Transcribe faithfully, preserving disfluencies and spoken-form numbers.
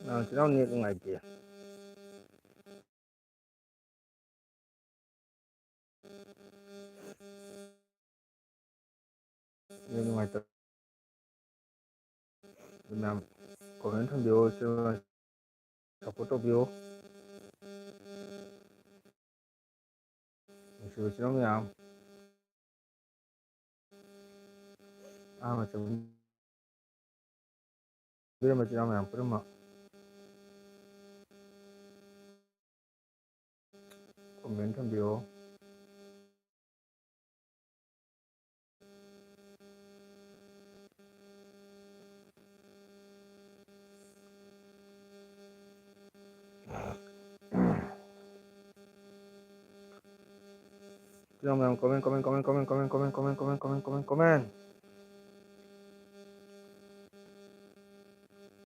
ꯅꯍꯥꯟ ꯆꯤꯜꯍꯥꯎ ꯅꯦꯠ ꯅꯨꯡꯉꯥꯏꯇꯦ꯫ ꯅꯦꯠ ꯅꯨꯡꯉꯥꯏꯇꯕ꯫ ꯑꯗꯨ ꯃꯌꯥꯝ comment ꯊꯝꯕꯤꯌꯣ, support ꯇꯧꯕꯤꯌꯣ꯫ ꯅꯨꯡꯁꯤꯕ ꯏꯆꯤꯟ ꯏꯅꯥꯎ ꯃꯌꯥꯝ, ꯑꯍꯥꯟꯕ ꯆꯪꯕꯤꯔꯝꯕ ꯏꯆꯤꯟ ꯏꯅꯥꯎ ꯃꯌꯥꯝ ꯄꯨꯝꯅꯃꯛ comment ꯊꯝꯕꯤꯌꯣ꯫ ꯏꯆꯤꯟ ꯏꯅꯥꯎ ꯃꯌꯥꯝ, comment, comment, comment, comment, comment, comment, comment, comment, comment, comment, comment.